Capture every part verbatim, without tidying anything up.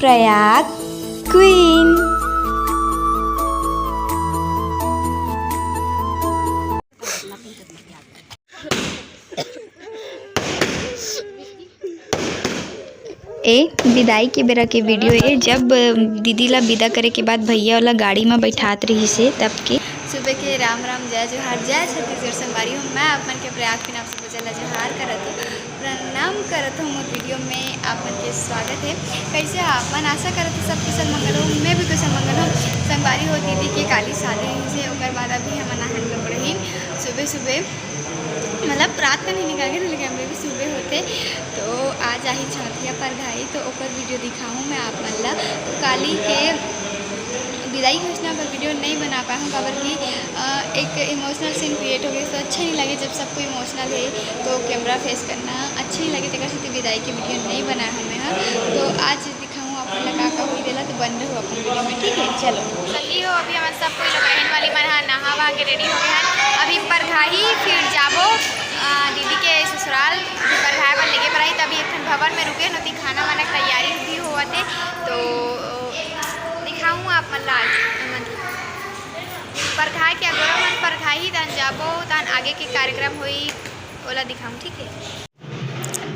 Prayag queen. ए विदाई के बेरा के वीडियो ए, जब दीदी ला विदा करे के बाद भैया ओला गाड़ी म बैठात रहिस हे तब के। सुबह के राम राम, जय जोहार, जय छत्तीसगढ़। संगवारी हो, मैं अपन के प्रयाग क्वीन आप सबको चला जोहार करत हूँ, प्रणाम करत हूँ। मोर वीडियो में आप मन के स्वागत है। कैसे हो आप मन? आशा करत हूँ सब कुशल मंगल हो। मैं भी कुशल मंगल हूँ। संगवारी हो, दीदी के काली शादी रहिस हे, ओकर बाद अभी हमन आहन लोकड़हीन। सुबह सुबह, मतलब रात का नहीं निकल गए थे, लेकिन अभी भी सुबह होते। तो आज आही चौथिया परघाई, तो ओकर वीडियो दिखाऊँ मैं आप मन ला। तो काली के विदाई घोषणा पर वीडियो नहीं बना पाए हूँ, काबर कि, अ, एक इमोशनल सीन क्रिएट हो गए, तो अच्छा नहीं लगे जब सब कोई इमोशनल है तो कैमरा फेस करना अच्छा नहीं लगे, तेकर सेती विदाई के वीडियो नहीं बनाए हूँ मैं ह। तो आज दिखाऊँ आप मन ला का का होई, तेला तो बन रहो अपन वीडियो में, ठीक है? चलो। संगी हो, अभी हमन सब कोई लोग रहन वाली मन ह नहा वहा के रेडी हो गए हैं। अभी परघाही फिर जाबो, अ, दीदी के ससुराल, अभी परघाए बर लेगे बर आई, तभी एक ठन भवन में रुके हन, ओती खाना वाना के तैयारी भी होवत है। तो दिखाऊँ आप मन ला आज हमन परघाए के अगोरा मन परघाही, तहन जाबो, तहन आगे के कार्यक्रम होई, ओला दिखाऊँ, ठीक है?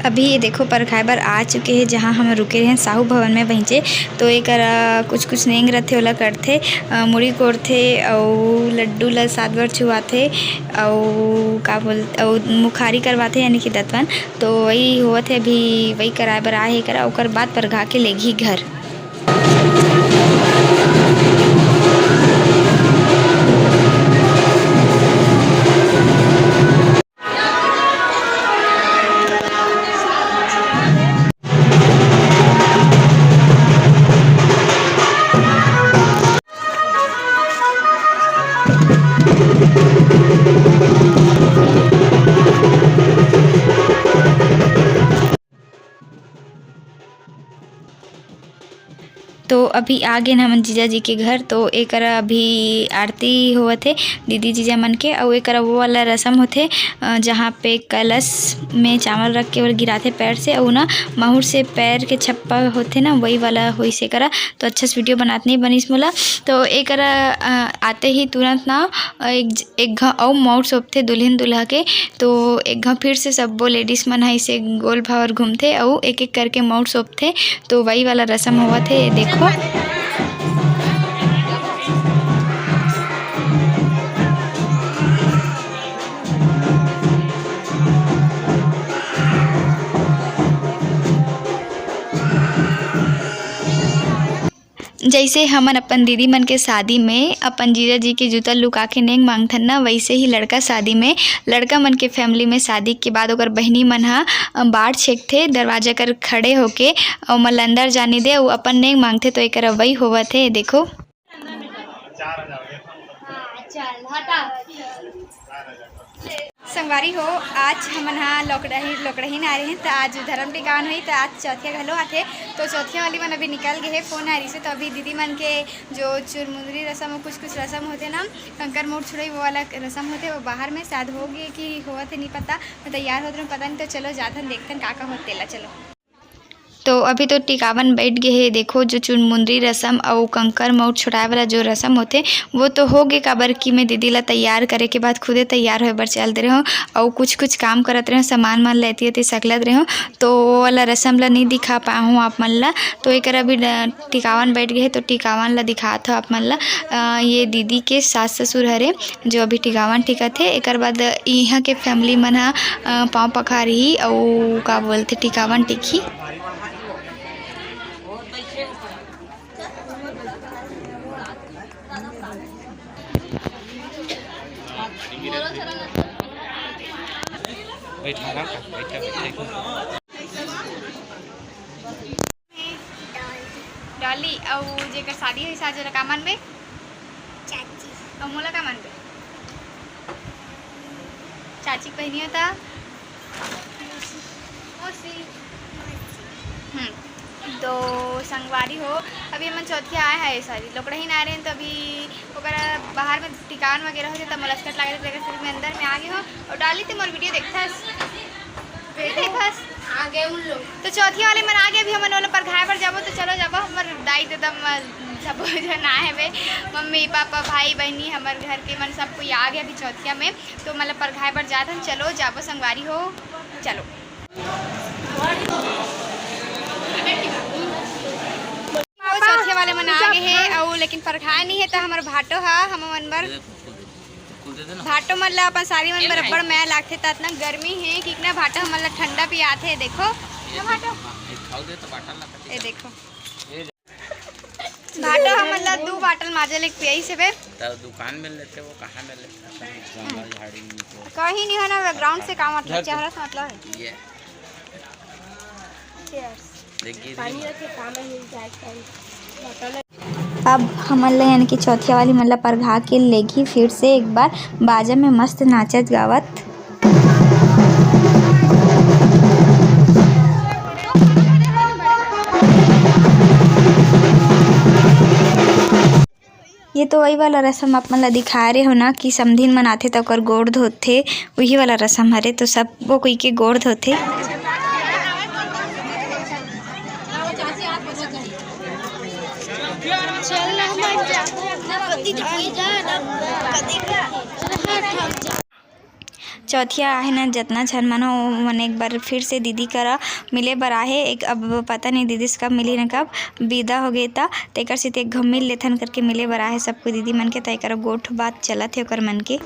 अभी ये देखो, परघाए बर आ चुके हैं, जहाँ हम रुके रहे साहू भवन में बहिंचे। तो एकर, अ, कुछ कुछ नेंग रथे, ओला करथे, अ, मुड़ी कोड़थे, अउ लड्डू ला सात बार छुआथे, अउ का बोल, अउ मुखारी करवाथे, यानी कि दतवन। तो वही होवत है, अभी वही कराए बर आए हे करा, ओकर बाद परघा के लेगही घर। तो अभी आ गेन हमन जीजा जी के घर। तो एकरा अभी आरती होवत हे दीदी जीजा मन के, अउ एकरा वो वाला रसम होथे, अ, जहाँ पे कलश में चावल रख के ओला गिराथे पैर से, अउ ना माहुर से पैर के छप्पा होथे ना, वही वाला होइस एकरा। तो अच्छा से वीडियो बनात नहीं बनिस मोला। तो एकरा, अ, आते ही तुरंत ना, अ, एक एक घा अउ मउर सौंपथे दुल्हिन दूल्हा के। तो एक घा फिर से सब्बो लेडीज मन ह अइसे गोल भावर घूमथे अउ एक एक करके मउर सौंपथे। तो वही वाला रसम होवत हे, देखो। जइसे हमन अपन दीदी मन के शादी में अपन जीजा जी के जूता लुका के नेंग मांगथन ना, वइसे ही लड़का शादी में, लड़का मन के फैमिली में शादी के बाद ओकर बहिनी मन ह, अ, बाढ़ छेकथे दरवाजा कर खड़े होके, अउ ओमन ल अंदर जाने दे, अउ अपन नेंग मांगथे, तो एकर अवई होवत हे। देखो। हाँ, चल, हटा। संगवारी हो, आज हमन हा लोकड़ही, लोकड़हीन आए रहेन, त आज धर्म टिकावन होही, त आज चौथिया घलो आथे। तो चौथिया वाली मन अभी निकल गए हे, फोन आ रही से, तो अभी दीदी मन के जो चुरमुंदरी रसम, वो कुछ कुछ रसम होथे ना, कंकर मोड़ छुड़ई, वो वाला रसम होथे, वो बाहर में शायद हो गए कि होवत हे, नहीं पता। मैं तैयार होत रहूँ, पता नहीं, तो चलो जाथन, देखथन का का होथे तेला, चलो। तो अभी तो टिकावन बैठ गए हे। देखो, जो चुनमुंदरी रसम अउ कंकर मउर छुड़ाए वाला जो रसम होथे, वो तो हो गे, काबर कि मैं दीदी ला तैयार करे के बाद खुदे तैयार होए बर चल दे रहे हूँ अउ कुछ कुछ काम करत रहे हूँ, सामान मन लेती एती सकलत रहे हूँ, तो वो वाला रसम ला नहीं दिखा पाए हूँ आप मन ला। तो एकर अभी ड-, टिकावन बैठ गए हे, तो टिकावन ला दिखात हो आप मन ला। अ, ये दीदी के सास ससुर हरे, जो अभी टिकावन टिकत हे। एकर बाद इहाँ के फैमिली मन ह, अ, पाँव पखारही अउ का बोलथे, टिकावन टिकही। बैठा रहा, बैठा, बैठा। डॉली, अउ जेकर शादी होइस आज, ओला का मानबे? चाची। अउ मोला का मानबे? चाची के बहिनी हो त? मौसी। मौसी। हम्म। तो संगवारी हो, अभी हमन चौथिया आए हैं, सॉरी, लोकड़हीन आए रहे हैं, तो अभी ओकरा बाहर में टिकावन वगैरह होथे, तब मोला असकट लागे, तेकर सेती मैं अंदर में आ गए हूँ। अउ डॉली, ते मोर वीडियो देखथस? नहीं देखथस? आ गए उन लोग। तो चौथिया वाले मन आ गए, अभी हमन ओला परघाए बर जाबो, तो चलो जाबो, हमर आई तो तब म-, सब झन आए हवे, मम्मी, पापा, भाई, बहिनी, हमर घर के मन सब कोई आ गए अभी चौथिया में। तो मतलब परघाए बर जात हन, चलो जाबो संगवारी हो, चलो। वो चौथिया वाले मन आ गए हे, अउ लेकिन परघाए नहीं हे, तो हमर भाटो हा हम मन बर, भाटो मन ला अपन सारी मन बर अब्बड़ मया लागथे, त अतना गर्मी हे कि ना भाटो हमन ला ठंडा पियाथे। देखो, ये देखो। भाटो हमन ला दू बाटल माजा लेके पियाई से बे। तब दुकान में लेते, वो कहाँ में लेते? जंगल झाड़ी में तो। कहीं नहीं है ना, बैकग्राउंड से काम मतलब, चेहरा से मतलब है। ये। Cheers। देखिए, पानी रखे, काम में मिल जाए, time। अब हमन ला यानी कि चौथिया वाली मन ला परघा के लेगी फिर से एक बार बाजा में मस्त नाचत गावत। ये तो वही वाला रसम आप मन ला दिखाए रहे हो ना कि समधिन मन आथे त ओकर गोड़ धोथे, वही वाला रसम हरे। तो सबो कोई के गोड़ धोथे। चौथिया आहे ना, जतना झन मन हो, ओमन एक बार फिर से दीदी करा मिले बर आहे। एक, अब पता नहीं दीदी से कब मिली ना, कब विदा हो गए ता, तेकर से ते घूम मिल लेथन करके मिले बर आहे सबको दीदी मन के। त एकर गोठ बात चलत हे ओकर मन के।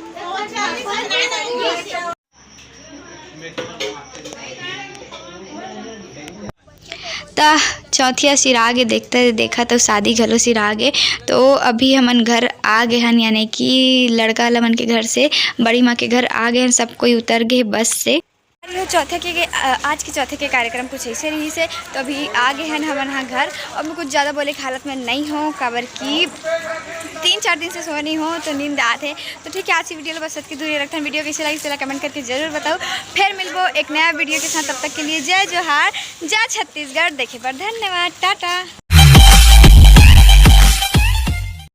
त चौथिया सिरा गे, देखते देखा तो शादी घलो सिरा गे। तो अभी हमन घर आ गए हन, यानी कि लड़का वाला मन के घर से बड़ी माँ के घर आ गए हन। सब कोई उतर गए बस से। अरे चौथे के, के, अ, आज के चौथे के कार्यक्रम कुछ ऐसे रही से। तो अभी आ गए हन हमन हा घर। अब मैं कुछ ज़्यादा बोले के हालत में नहीं हूँ, काबर कि तीन चार दिन से सोए नहीं हूँ, तो नींद आत है। तो ठीक है, आज की वीडियो ला बस इतनी दूर ही रखते हैं। वीडियो कैसे लगी, इसला कमेंट करके जरूर बताओ। फिर मिलबो एक नया वीडियो के साथ। तब तक के लिए जय जोहार, जय छत्तीसगढ़। देखे पर धन्यवाद, टाटा।